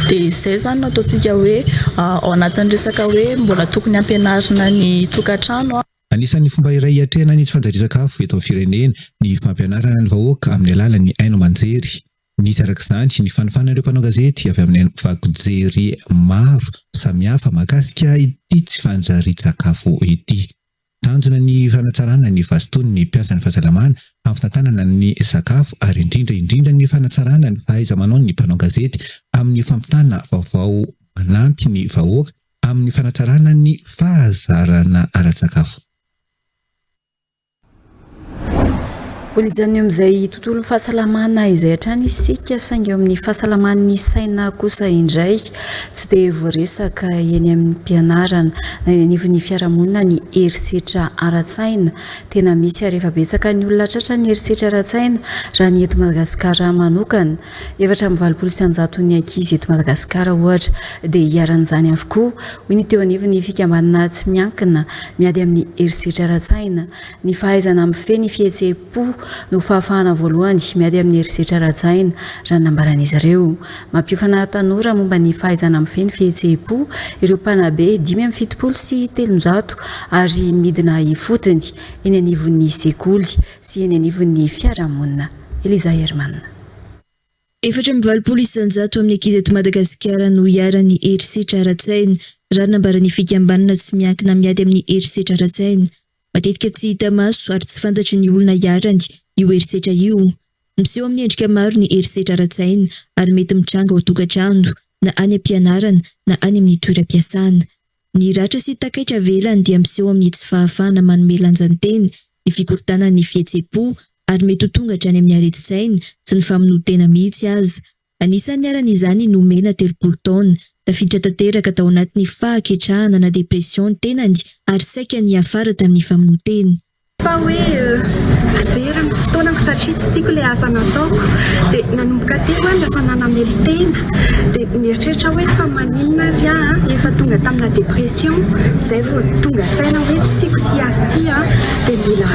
dia izay izany no ataontsika hoe ao anatin'ny resaka hoe mbola tokony hampianarina ny tokantrano. Anisan'ny fomba iray hiatrehana ny tsy fanjarian-tsakafo eto amin'ny firenena ny fampianarana ny vahoaka amin'ny alalan'ny haino aman-jery. Nisy araka izany ny fanofana ireo mpanao gazety avy amin'ny haino vaky jery maro samihafa mahakasika ity tsy fanjarian-tsakafo ity. Tanjona ny fanatsarana ny fahazotoan'ny mpiasan'ny fahasalamana amin'ny fitantanana ny sakafo ary indrindra indrindra ny fanatsarana ny fahaiza-manaon'ny mpanao gazety amin'ny fampitana vaovao manampy ny vahoaka amin'ny fanatsarana ny fahazarana ara-tsakafo. Mbola hijanona eo amin'izay tontolon'ny fahasalamana izay hatrany isika saingy eo amin'ny fahasalaman'ny saina kosa indray tsy dia voaresaka eny amin'ny mpianarana na eny anivon'ny fiarahamonina ny herisetra ara-tsaina. Tena misy ary efa betsaka ny olona tratran'ny herisetra ara-tsaina raha ny eto Madagasikara manokana. 184 ny ankizy eto Madagasikara ohatra dia iharan'izany avokoa, hoy ny teo anivon'ny fikambanana tsy miankina miady amin'ny herisetra ara-tsaina. Ny fahaizana mifehy ny fihetseham-po no fahafahana voalohany miady amin'ny herisetra ara-tsaina, raha ny nambaran'izy ireo. Mampiofana tanora momba ny fahaizana mifehy ny fihetseham-po ireo mpanabe 375 ary midina ifotony eny anivon'ny sekoly sy eny anivon'ny fiarahamonina. Eliza Herman. 84% amin'ny ankizy eto Madagasikara no iharan'ny herisetra ara-tsaina, raha ny nambaran'ny fikambanana tsy miankina miady amin'ny herisetra ara-tsaina. Matetika tsy hita maso ary tsy fantatry ny olona iharany io herisetra io. Miseho amin'ny endrika maro ny herisetra ara-tsaina ary mety mitranga ao an-tokantrano, na any am-pianarana, na any amin'ny toeram-piasana. Ny ratra sy takaitra avelany dia miseho amin'ny tsy fahafahana manome lanja ny tena, ny fikorontanan'ny fihetseham-po ary mety ho tonga hatrany amin'ny aretin-tsaina sy ny famonoan-tena mihitsy aza. Anisan'ny niharan'izany i Nomena, 30 taona. Tafiditra tanteraka tao anatin'ny fahaketrahana na dépression ny tenany ary saika niafara tamin'ny famonoan-tena. Fa hoe very ny fotoanako satria tsy tiako ilay asa nataoko. Dia nanomboka teo aho lasa nanamelo-tena. Dia nieritreritra aho hoe fa maninona ary aho efa tonga tamina dépression izay vao tonga saina hoe tsy tiako ity asa ity an, dia mila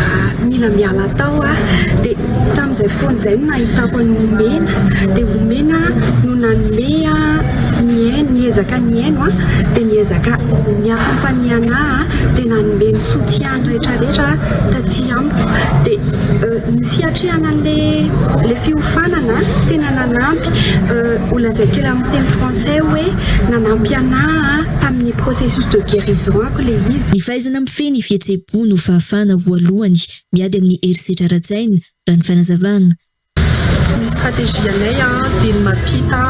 mila miala tao aho. Dia tamin'izay fotoana izay no nahitako an'i Omena. Dia Omena no nanome ahy nihaino, niezaka nihaino an, dia niezaka ni-accompagner an'ahy dia nanome ny soutien. Ny rehetra rehetra taty amiko dia ny fiatrehana an'ilay ilay fiofanana tena nanampy, ho lazaiko kely amin'ny teny frantsay hoe nanampy anah tamin'ny processus de guérison-ako ilay izy. Ny fahaizana mifehy ny fihetseham-po no fahafahana voalohany miady amin'ny herisetra ara-tsaina, raha ny fanazavana. Ny stratégie-nay dia ny mampita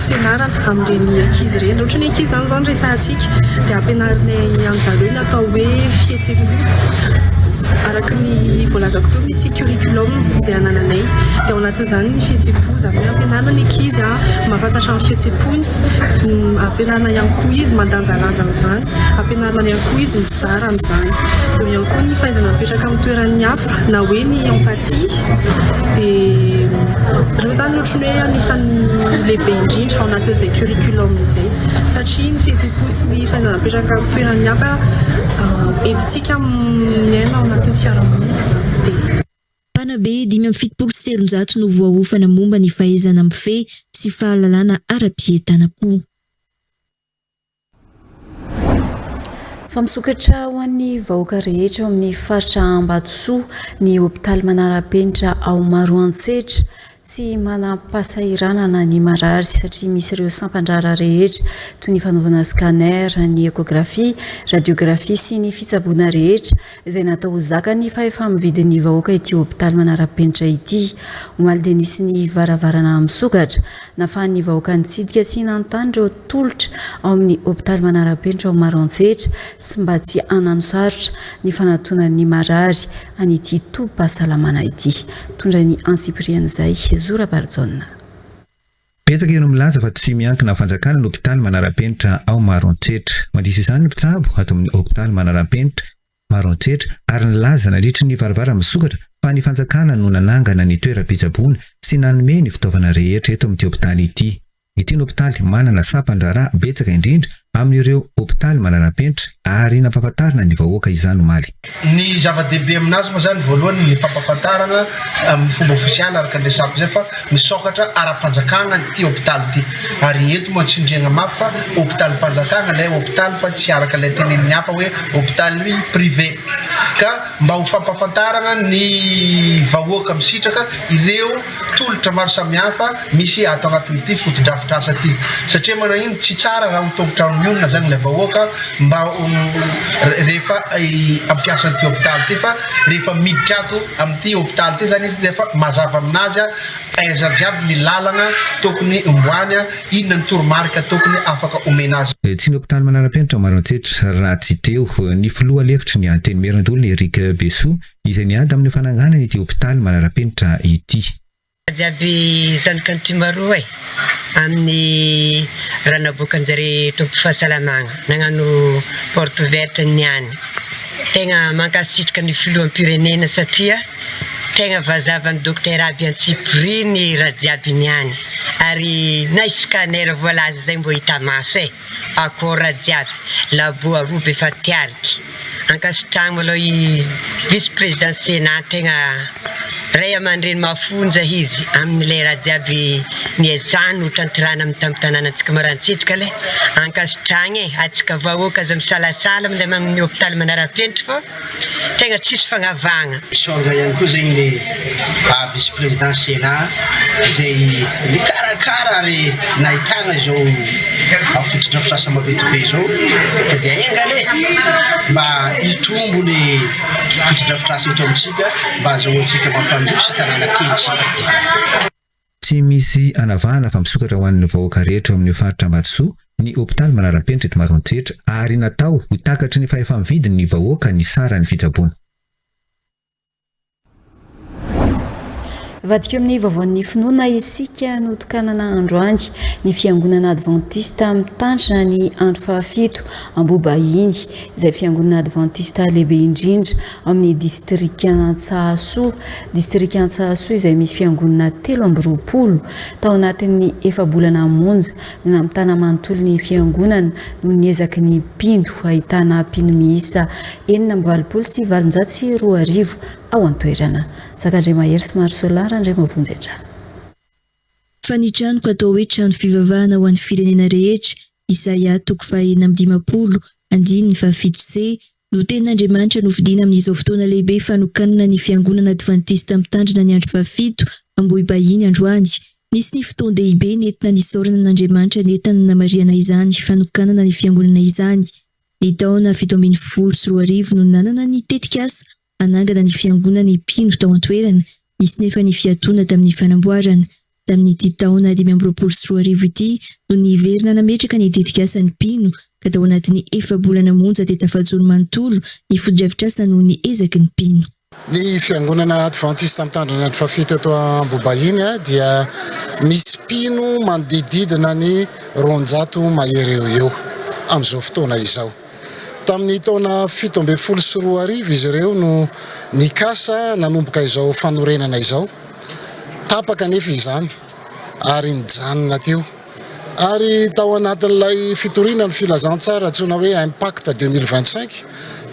fianarana amin'ireny ankizy ireny. Raha ohatra ny ankizy izany izao no resahantsika dia ampianarinay an'zareo ny atao hoe fihetseham-po. Araka ny voalazako teo misy curriculum izay anananay dia ao anatin'izany ny fihetseham-po. Izany hoe ampianarina ny ankizy mahafantatra ny fihetseham-pony, ampianarina ihany koa izy mandanjalanja an'izany. Ampianarina ihany koa izy mizara an'izany. Eo ihany koa ny fahaizana mipetraka amin'ny toeran'ny hafa na hoe ny empathie. Dia ireo izany no ohatran'ny hoe anisan'ny lehibe indrindra ao anatin'izay curriculum izay. Satria ny fihetseham-po sy ny fahaizana mipetraka amin'ny toeran'ny hafa entintsika miaina ao anatin'ny fiarahamonina izany. Dia. Mpanabe 375 no voaofana momba ny fahaizana mifehy sy fahalalana ara-pientanam-po. Fa misokatra ho an'ny vahoaka rehetra ao amin'ny faritra Ambatosoa ny hopitaly manara-penitra ao Maroantsetra. Tsy manam-pahasahiranana ny marary satria misy ireo sampan-draharaha rehetra toy ny fanaovana scanner, ny échographie, radiographie sy ny fitsaboana rehetra izay natao ho zakan'ny fahefa-mividin'ny vahoaka ity hopitaly manara-penitra ity. Omaly dia nisy ny varavarana misokatra nafahan'ny vahoaka nitsidika sy nanontany ireo tolotra ao amin'ny hopitaly manara-penitra ao Maroantsetra sy mba tsy hananosarotra ny fanatonan'ny marary an'ity tobim-pahasalamana ity. Mitondra ny antsipirian'izay Zo Rabarijaona. Betsaka ireo milaza fa tsy miankina fanjakana ny hopitaly manara-penitra ao Maroantsetra. Mandiso izany ny mpitsabo ato amin'ny hopitaly manara-penitra Maroantsetra ary nilaza nandritry ny varivara misokatra fa ny fanjakana no nanangana ny toeram-pitsaboana sy nanome ny fitaovana rehetra eto amin'ity hopitaly ity. Ity no hopitaly manana sampan-draharaha betsaka indrindra amin'ireo hopitaly manara-penitra ary nampahafantarina ny vahoaka izany omaly. Ny zava-dehibe aminazy moa izany voalohany ny fampahafantarana amin'ny fomba ofisialy araka ny resahako izay fa misokatra ara-panjakana ity hopitaly ity ary eto moa tsindriana mafy fa hopitalim-panjakana ilay hopitaly fa tsy araka ilay tenenin'ny hafa hoe hopitaly privé ka mba ho fampahafantarana ny vahoaka misitraka ireo tolotra maro samihafa misy ato anatin'ity fotodrafitrasa ity satria manahino tsy tsara raha ho tompon-trano mionona zany ilay vahoaka mba ho rehefa hampiasa an'ity hopitaly ity fa rehefa miditra ato amin'ity hopitaly ity zany izy dia efa mazava aminazy aiza jiaby ny lalana tokony omboany, inona ny toromarika tokony afaka omena azy. Tsy ny hopitaly manara-penitra ao Maroantsetra raha tsy teo ny filoha lefitry ny Antenimierandoholona. Eric Besoa izay niady amin'ny fananganana ity hopitaly manara-penitra ity. Jiaby zanak'Antrimaroa e, amin'ny raha naboakanjare tompo fahasalamagna nagnano porte ouverte niany, tegna mankasitraka ny filoham-pirenena satria tegna vazavan'ny dokotera aby antsipiriany raha jiaby niany ary na scanner voalaza zay mbô hita maso e. Akora jiaby, labo aroa be fa tiariky. Ankasitrahagna malôha i vice président Sénat tegna ray aman-dreny mafonja izy amin'ilay raha jiaby niezahany ho tanterahana amin'ny tampon-tanànantsika Maroantsetra le ankasitrahagna e, antsika vahoaka aza misalasala mandeha amin'ny hôpitaly manara-penitra fô Tegna tsisy fagnavahagna. Isaorana ihany koa zegny le vice président Sénat izay nikarakara ary nahitagna izao fotodrafitrasa maventy be izao ka dia enga anie mba hitombo ny fotodrafitrasa eto amintsika mba hahazoantsika mampandroso tanàna tiantsika ity. Tsy misy anavahana fa misokatra ho an'ny vahoaka rehetra ao amin'io faritra Ambatosoa ny hopitaly manara-penitra eto Maroantsetra ary natao ho takatry ny fahefa-mividin'ny vahoaka ny saran'ny fitsaboana. Vadiko amin'ny vaovaon'ny finoana isika notokanana androany ny fiangonana advantista mitandrina ny andro fahafito Ambohibahiny izay fiangonana advantista lehibe indrindra amin'ny distrikan'Antsahasoa Distrika Antsahasoa izay misy fiangonana 23. Tao anatin'ny efa-bolana monja no namitana manontolo ny fiangonana noho ny ezaky ny mpino ahitana mpino miisa 2886 ao an-toerana. Njakandriamahery sy Marosola Randriamavonjy hatrany. Fa ny tranoko atao hoe trano fivavahana ho an'ny firenena rehetra, Isaia toko faha-56, andininy fahafito c, no tenin'Andriamanitra nofidina amin'izao fotoana lehibe fanokanana ny Fiangonana Advantista Mitandrina ny Andro Fahafito Ambohibahiny androany. Nisy ny fotoan-dehibe nentina nisaorana an'Andriamanitra nentina nanamarihana izany fanokanana ny Fiangonana izany. Ny taona 2017 no nanana ny tetikasa hanangana ny fiangonana ny mpino tao an-toerana, nisy nefa ny fiatoana tamin'ny fanamboarana. Tamin'ity taona 2025 ity no niverina nametraka ny tetikasa ny mpino ka tao anatin'ny efa-bolana monja dia tafajoro manontolo ny fotodrafitrasa noho ny ezaky ny mpino. Ny Fiangonana Advantista Mitandrina Andro Fahafito eto Ambohibahiny dia misy mpino manodididina ny 200 mahery eo ho eo amin'izao fotoana izao. Tamin'ny taona 2017 izy ireo no nikasa nanomboka izao fanorenana izao. Tapaka anefa izany ary nijanona teo. Ary tao anatin'ilay fitoriana ny filazantsara antsoina hoe Impact 2025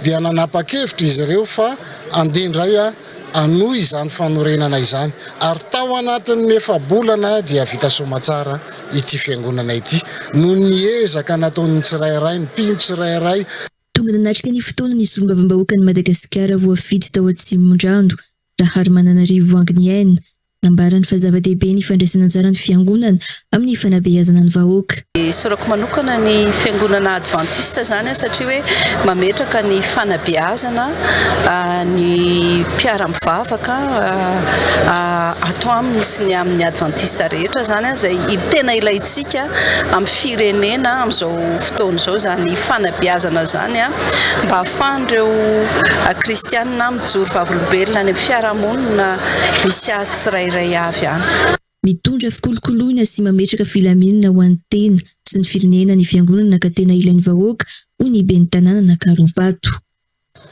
dia nanapa-kevitra izy ireo fa andeha indray hanohy izany fanorenana izany ary tao anatin'ny efa-bolana dia vita soamatsara ity fiangonana ity noho ny ezaka nataon'ny tsirairay, ny mpino tsirairay. Tonga nanatrika ny fotoana ny solombavambahoakan'i Madagasikara voafidy tao Atsimondrano, Raharimananarivo Voanginiaina, Nambarany fa zava-dehibe ny fandraisana anjara ny fiangonana amin'ny fanabeazana ny vahoaka. Isaorako manokana ny fiangonana advantista izany satria hoe mametraka ny fanabeazana ny mpiara-mivavaka ato aminy sy ny amin'ny advantista rehetra izany izay tena ilaintsika amin'ny firenena amin'izao fotoana izao izany fanabeazana izany mba ahafahan'ireo kristianina mijoro vavolombelona any amin'ny fiarahamonina misy azy tsirairay avy any. Mitondra fikolokoloina sy mametraka filaminana ho an'ny tena sy ny firenena ny fiangonana ka tena ilain'ny vahoaka, hoy ny ben'ny tanànan'Ankarobato.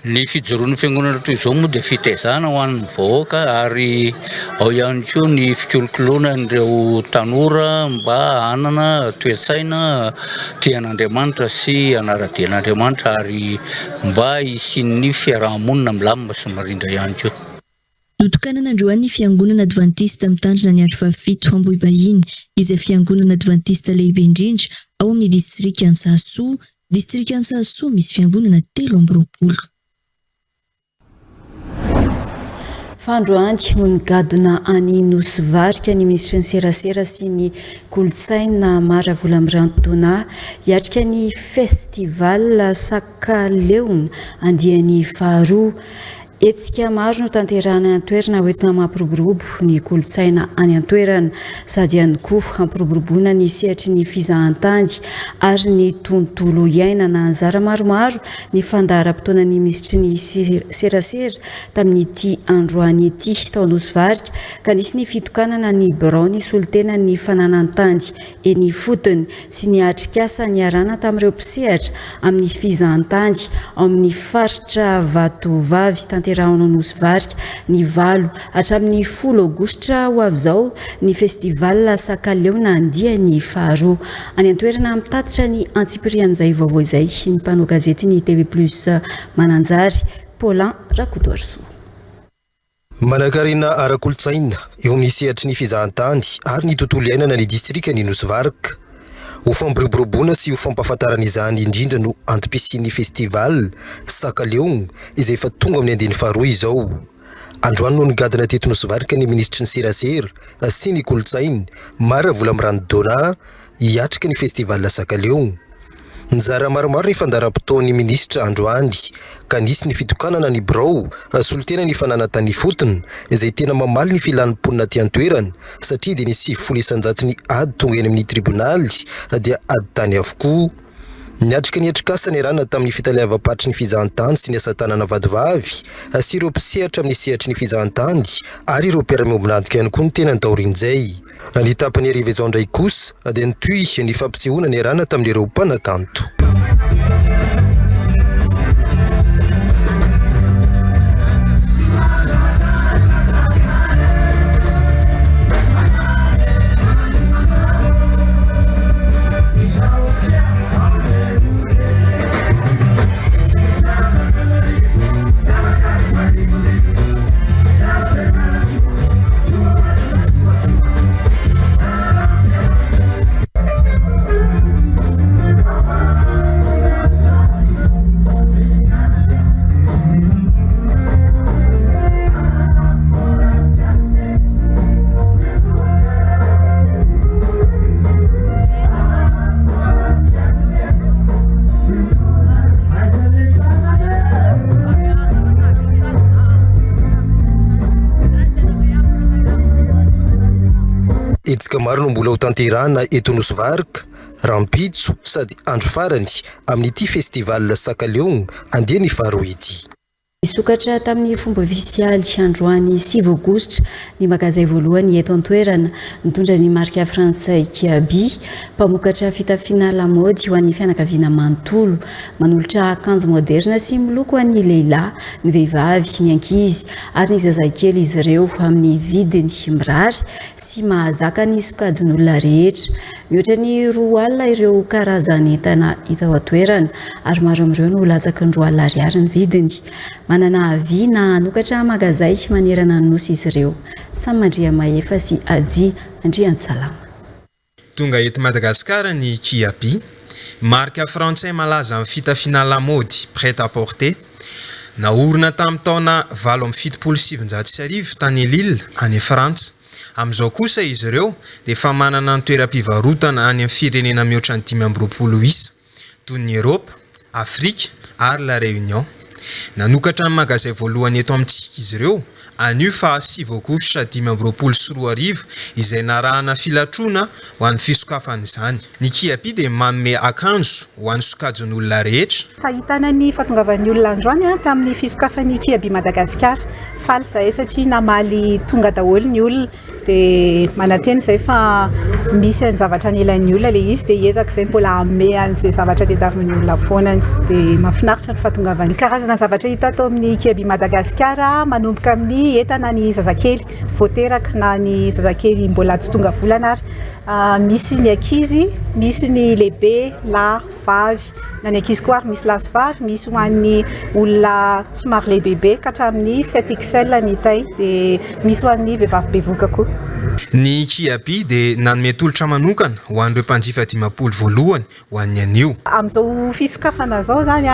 Ny fijoroan'ny fiangonana toy izao moa dia fitaizana ho an'ny vahoaka ary ao ihany koa ny fikolokoloana an'ireo tanora mba hanana toe-tsaina tia an'Andriamanitra sy hanara-dia an'Andriamanitra ary mba hisian'ny fiaraha-monina milamina sy mirindra ihany koa. Notokanana androany ny Fiangonana Advantista Mitandrina ny Andro Fahafito Ambohibahiny, izay fiangonana advantista lehibe indrindra ao amin'ny distrika Antsahasoa, distrika Antsahasoa misy fiangonana 23. Fa androany no nigadona any Nosy Varika ny minisitry ny serasera sy ny kolontsaina Mara Volamiranty Donna hiatrika ny festival Sakaleona andiany faharoa. Hetsika maro no tanterahina any an-toerana hoentina mampiroborobo ny kolontsaina any an-toerana sady ihany koa hampiroboroboana ny sehatry ny fizahantany ary ny tontolo iainana. Nizara maromaro ny fandaharam-potoanan'ny minisitry ny serasera tamin'ity androany ity tao Nosy Varika ka nisy ny fitokanana ny biraon'ny solontenan'ny fananan-tany eny ifotony sy ny atrikasa niarahana tamin'ireo mpisehatra amin'ny fizahantany ao amin'ny faritra Vatovavy tanterahina ao Nosy Varika ny valo hatramin'ny folo aogositra ho avy izao ny Festival Sakaleona andiany faharoa. Any an-toerana mitatitra ny antsipirian'izay vaovao izay ny mpanao gazetin'ny TV Plus Mananjary, Paulin Rakotoarisoa. Manankarena ara-kolontsaina eo amin'ny sehatry ny fizahantany ary ny tontolo iainana ny distrikan'i Nosy Varika. Ho fampiroboroboana sy ho fampahafantarana izany indrindra no antom-pisian'ny Festival Sakaleogno izay efa tonga amin'ny andiany faharoa izao. Androany no nigadona teto Nosy Varika ny minisitry ny serasera sy ny kolontsaina, Mara Volamirano Donna, hiatrika ny Festival Sakaleogno. Nizara maromaro ny fandaharam-potoan'ny minisitra androany ka nisy ny fitokanana ny birao solontena ny fananantany ifotony izay tena mamaly ny filan'ny mponina aty an-toerana satria dia ny 90 isan-jaton'ny ady tonga eny amin'ny tribonaly dia ady tany avokoa. Niatrika ny atrikasa niarahana tamin'ny fitaleavam-paritry ny fizahantany sy ny asa tanana vadivavy sy ireo mpisehatra amin'ny sehatry ny fizahantany ary ireo mpiara-miombon'antoka ihany koa ny tenany taorian'izay. Ny tapany hariva izao indray kosa dia nitohy ny fampisehoana niarahana tamin'ireo mpanakanto. Hetsika maro no mbola hotanterahana eto Nosy Varika, rahampitso sady andro farany amin'ity Festival Sakaleogno andiany faharoa ity. Nisokatra tamin'ny fomba ofisialy androany sivy aogositra ny magazay voalohany eto an-toerana mitondra ny marika frantsay Kiabi, mpamokatra fitafiana lamaody ho an'ny fianakaviana manontolo. Manolotra akanjo maoderina sy miloko ho an'ny lehilahy, ny vehivavy, ny ankizy ary ny zazakely izy ireo amin'ny vidiny mirary sy mahazaka ny sokajin'olona rehetra. Mihoatra ny 20 ireo karazan'entana hita ao an-toerana ary maro amin'ireo no latsaky ny 20 ariary ny vidiny. Manana avis na hanokatra magazay manerana ny Nosy izy ireo. Sam Andriamahefa sy Haji Andriantsalama. Tonga eto Madagasikara ny Kiabi, marika frantsay malaza amin'ny fitafiana lamaody prêt-à-porter. Naorina tamin'ny taona 1978 tany Lille, any Frantsa. Amin'izao kosa izy ireo dia efa manana ny toeram-pivarotana any amin'ny firenena mihoatra ny 25 isa. toy ny Eropa, Afrika ary La Réunion. Nanokatra ny magazay voalohany eto amintsika izy ireo anio faha sivy aogositra 2025 izay narahana filatroana ho an'ny fisokafan'izany. Ny Kiabi dia manome akanjo ho an'ny sokajin'olona rehetra. Fahitana ny fahatongavan'ny olona androany tamin'ny fisokafan'ny Kiabi Madagasikara. Faly izahay satria namaly tonga daholo ny olona. Dia manantena izay fa misy ny zavatra nilain'ny olona ilay izy dia hiezaka izay mbola hanome an'izay zavatra tadiavin'ny olona foana. Dia mahafinaritra ny fahatongavany. Karazana zavatra hita ato amin'ny Kiabi Madagasikara manomboka amin'ny entana ny zazakely vao teraka na ny zazakely mbola tsy tonga volana ary. Misy ny ankizy, misy ny lehibe, lahy, vavy. Na ny ankizy koa ary misy lahy sy vavy, misy ho an'ny olona somary lehibebe ka hatramin'ny 7 XL ny taille, dia misy ho an'ny vehivavy bevohoka koa. Ny Kiabi dia nanome tolotra manokana ho an'ireo mpanjifa 50 voalohany ho an'ny anio. Amin'izao fisokafana izao izany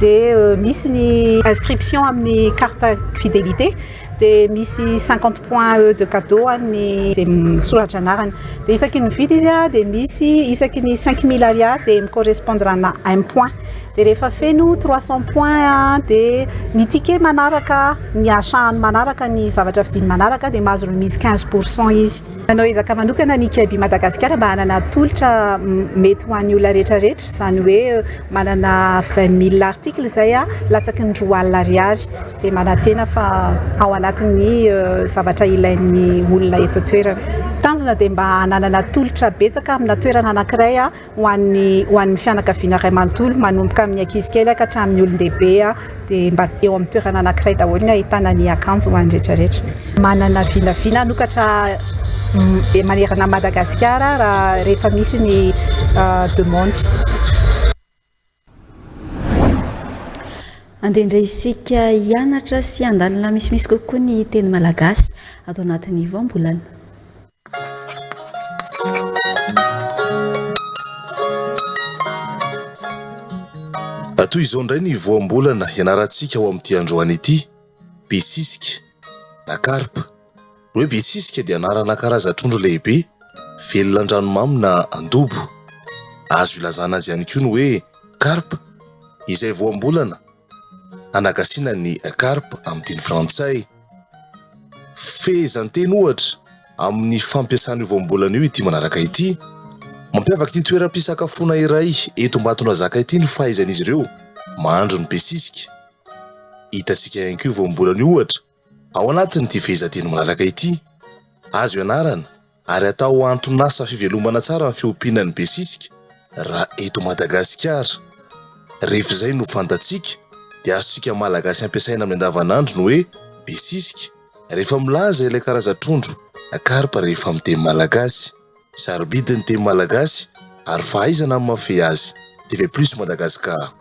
dia misy ny inscription amin'ny carte fidélité. dia misy 50 points de cadeau ho an'ny izay misoratra anarana. Dia isaky ny mividy izy dia misy isaky ny 5000 ariary dia mi-correspondre ana un point. Dia rehefa feno 300 points dia ny ticket manaraka, ny achat-ny manaraka, ny zavatra vidiany manaraka dia mahazo remise 15 pour cent izy. Nanao ezaka manokana ny Kiabi Madagasikara mba hanana tolotra mety ho an'ny olona rehetra rehetra, izany hoe manana 20 mille articles izay latsaky ny 20 ariary. Dia manantena fa ao anatin'ny zavatra ilain'ny olona eto an-toerana. Tanjona dia mba hananana tolotra betsaka amina toerana anankiray ho an'ny ho an'ny fianakaviana iray manontolo, manomboka amin'ny ankizy kely ka hatramin'ny olon-dehibe dia mba eo amin'ny toerana anankiray daholo ny ahitana ny akanjo ho an'ny rehetra rehetra. Manana vinavina hanokatra manerana an'i Madagasikara raha rehefa misy ny demande. Andeha indray isika hianatra sy handalina misimisy kokoa ny teny malagasy ato anatin'ny voambolana. Toy izao indray ny voambolana hianarantsika ao amin'ity androany ity, besisika na karpa. Ny hoe besisika dia anarana karazan-trondro lehibe, velona an-dranomamy na an-dobo. Azo ilazana azy ihany koa ny hoe karpa, izay voambolana anagasiana ny carpe amin'ny teny frantsay. Fehezanteny ohatra amin'ny fampiasana io voambolana io ity manaraka ity, Mampiavaka ity toeram-pisakafoana iray eto Ambatondrazaka ity ny fahaizan'izy ireo mahandro ny besisika. Hitantsika ihany koa io voambolana io ohatra Ao anatin'ity fehezanteny manaraka ity, azo ianarana ary atao ho anton'asa fivelomana tsara ny fiompiana ny besisika raha eto Madagasikara. Rehefa izay no fantatsika dia azontsika Malagasy ampiasaina amin'ny andavanandro ny hoe besisika rehefa milaza ilay karazan-trondro na karpa rehefa miteny malagasy. Sarobidy ny teny malagasy ary fahaizana ny mahafehy azy. TV Plus Madagascar.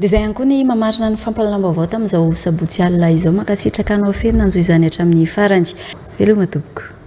Dia izay ihany koa ny mamarina ny fampahalalam-baovao tamin'izao sabotsy alina izao. Mankasitraka anao feno nanjo izany hatramin'ny farany. Veloma tompoko.